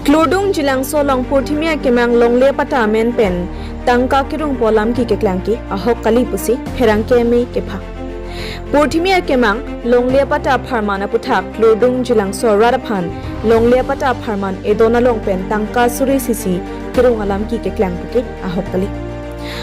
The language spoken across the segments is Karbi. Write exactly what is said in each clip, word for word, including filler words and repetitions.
Klurdung Jilangso along Purthimi akemang longle apatta amen pen tangka kerungpo alam ke keklang ke ahok kali pusi pherangke amei kepha. Purthimi akemang longle apatta apharman aputhak Klurdung Jilangso arat aphan longle apatta apharman edon along pen tangka suri sisi kerung alam ke keklang puke ahok kali.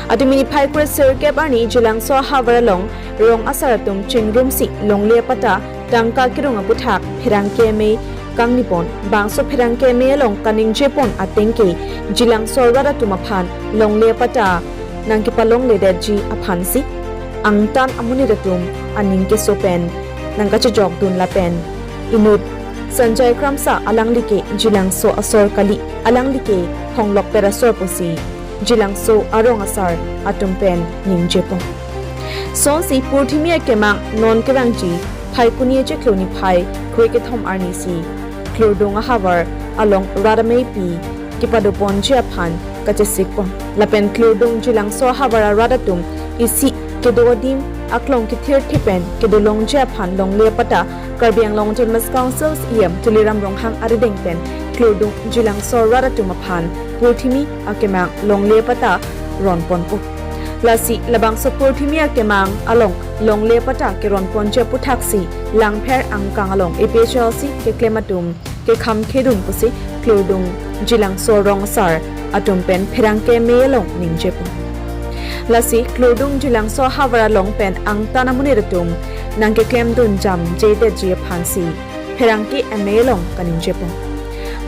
Atum niphai kre sirkep arni Jilangso ahavar along rong asar atum chengrumsi longle apatta tangka kerung aputhak pherangke amei kangnipon, bangso pherangke amei along kaningjepon ateng ke Jilangso arat atum aphan longle apatta nangkepalongledetji aphansi angtan amonit atum aning keso pen nangkachejokdun lapen inut Sanjay Kramsa alangli ke Jilangso asor kali, alangli ke Honglokpet asor pusi Jilangso arong asar atum pen ningjepon. Sonsi Purthimi akemang non kevangji Phaikuni achiklo niphai kre kethom arnisi Klurdung ahavar along rat ameipi kepadoponji aphan kachesikpon. Lapen Klurdung Jilangso ahavar arat atum isi kedo adim aklong kethirthe pen kedolongji aphan longle apatta Karbi Anglong Autonomous Council C E M Tuliram Ronghang arideng pen Klurdung Jilangso arat atum aphan Purthimi akemang longle apatta ronponpo. Lasi labangso Purthimi akemang along longle apatta keronponji aputhaksi Langpher angkang along A P H L C keklem atum kekham khedun pusi Klurdung Jilangso arong asar atum pen pherangke amei along ningjepon. Lasi Klurdung Jilangso ahavar along pen angtan amonit atum nangkeklemdun jamjedetji aphansi pherangke amei along kaningjepon.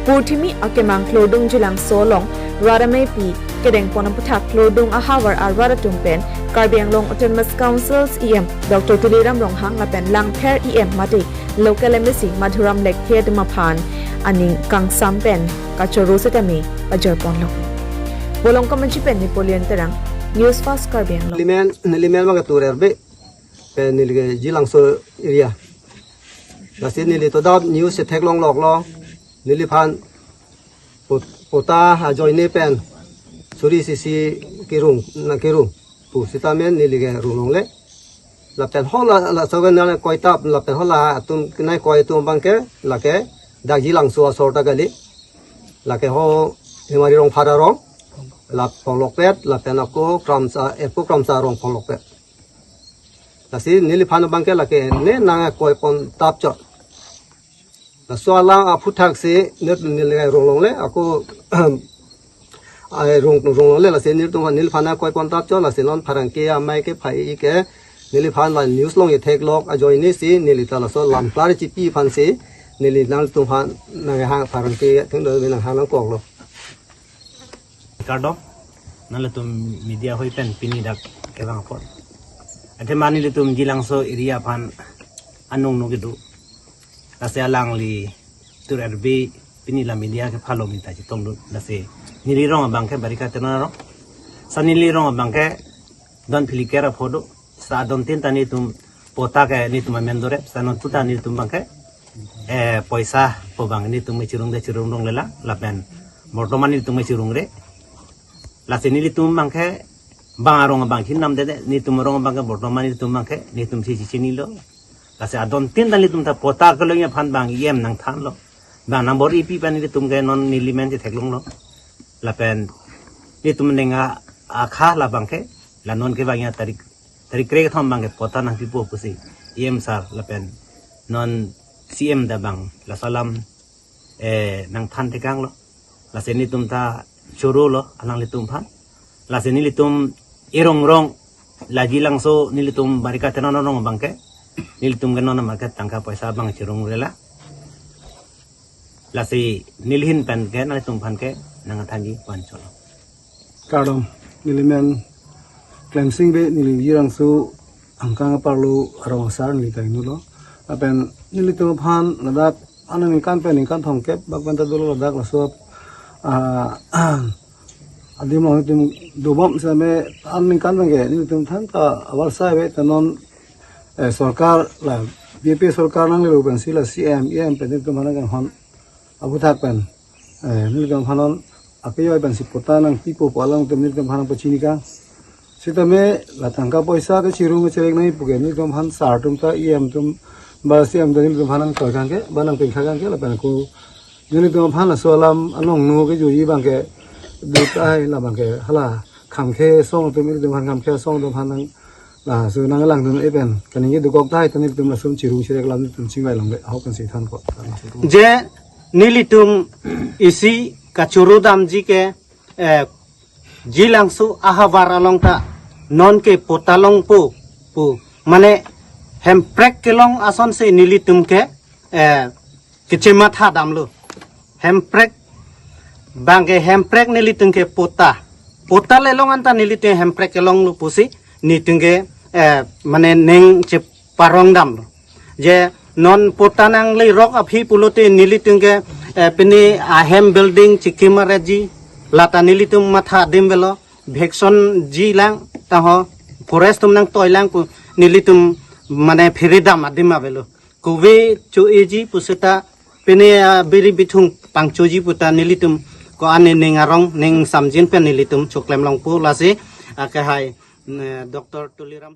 Purthimi akemang Klurdung Jilangso along rat ameipi kedengpon aputhak Klurdung ahavar arat atum pen Karbi Anglong Autonomous Council C E M Doctor Tuliram Ronghang lapen Langpher E M mate local M A C Madhuram Lekthe atum aphan aning kangsam pen kachoro setame pajorponlo. Bolong Kamaji pen Napoleon Terang, News Fast Karbi Anglong. Nelimen, nelimen abang ke Tur Erbe, pen neli ke Jilangso area. Lasi neli to dap news chetheklongloklo, neliphan pot-, patta ajoine pen suri sisi kerung, nangkerung pu sitame neli ke runglongle. Lapen hala, laso ke nangkoitap, lapen hala atum kenai koi atum abang ke, lake dak Jilangso asor ta kali. Lake ho Hemari Rongphar arong, la Phonglokpet, lapen ako Kramsa, Erpo Kramsa arong Phonglokpet. Lasi neliphan abang ke lake ne nangkoipontapchot. Laso alang aphuthaksi ne neli runglongle, ako ai rung, runglongle, lasi nelitum, neliphan nangkoipontapchot, lasi non pherangke amei kephai ke neliphan la news along chetheklok ajoinesi neli ta laso lam klar chipi aphansi neli nangtumphan nanghang pherangke thengdoi nanghang nangkoklo. Kardom, nanglitum media hoi pen pini dak kevang apot. Athema nelitum Jilangso area aphan anung nu kedo. Lasi alangli Tur Erbe pini la media kephalong ta chetongdun. Lasi neli rong abang ke Barika Teron arong. Sa neli rong abang ke Don Philiker aphodo. Sa don tin ta netum patta ke netum amen dorep, sa non tu ta netum abang ke, eh, poisa po abang netum me chirungde chirung ronglela, lapen bortoman netum me chirungre. Lasi nelitum abang ke bang arong abang chinamdede, netum arong abang ke bortoman netum abang ke netum si chinilo. Lasi adon tin ta netum ta patta kelongji aphan abang E M nangthanlo. Bang nambor ipi pen netum ke non nelimen chetheklonglo. Lapen netum neng a, akha labang ke, la non kevangji tarik, tarik kre kethom abang ke patta nangpipo pusi E M sir lapen non C M ta abang laso alam, eh, nangthan tekanglo. Lasi netum ta chorolo alanglitum aphan. Lasi nelitum erong rong, la Jilangso nelitum Barika Teron arong abang ke, nelitum ke non abang ke tangka poisa abang chirungrela. Lasi neli ahin pen ke nanglitum aphan ke nangthanji pu-an cholo. Kardom, nelimen Klemsing Bey, neli Jilangso angkang aparlo arong asar neli ta ingnulo. Lapen nelitum aphan ladak aningkan pen ningkan thomkep bak pen ta dolo ladak laso, ah, adim along netum dobom same aningkan pen ke netum than ta abar sai ave ta non, eh, sorkar la B J P sorkar nanglelo pensi la C M, E M pen netum aphan nangkanghon aputhak pen, eh, netum aphan non akejoi pensi patta nangpipo pu alangtum netum aphan nangpachini kang. Sitame la tangka poisa ke chirung cherek nangji pu ke netum aphan sir atum ta, E M atum ba C M atum netum aphan nangkoi kang ke, ba nangpingkha kang ke, lapen ako Nelitum aphan laso alam along no ke juji abang ke dut ai la abang ke hala khangkhe asong atum, nelitum aphan khangkhe asong atum aphan nang laso nang langdun-e pen kaning ke dokok tahai ta nelitum lason chirung chirek alam nelitum chingvai longle ahok kan si than ko. Je nelitum isi kachoro damji ke, eh, Jilangso ahavar along ta non ke patta longpo pu, mane hemprek kelong asonsi nelitum ke, eh, kechematha damlo. Hemprek abang ke hemprek nelitum ke patta, patta le long anta nelitum hemprek kelonglo pusi nelitum ke, eh, mane ning cheparong damlo. Je non patta nanglerok aphi pulote nelitum ke, eh, pini ahem building chikim areji lata nelitum matha adim avelo, bhekson jilang taho, forest atum nangtoilang pu nelitum mane phere dam adim avelo. Kove cho-eji puseta pini, ah, biri bithung pangchoji puta nelitum ko-an ning arong ning samjin pen nelitum choklem longpo lasi, ah, ke hai, mm, Doctor Tuliram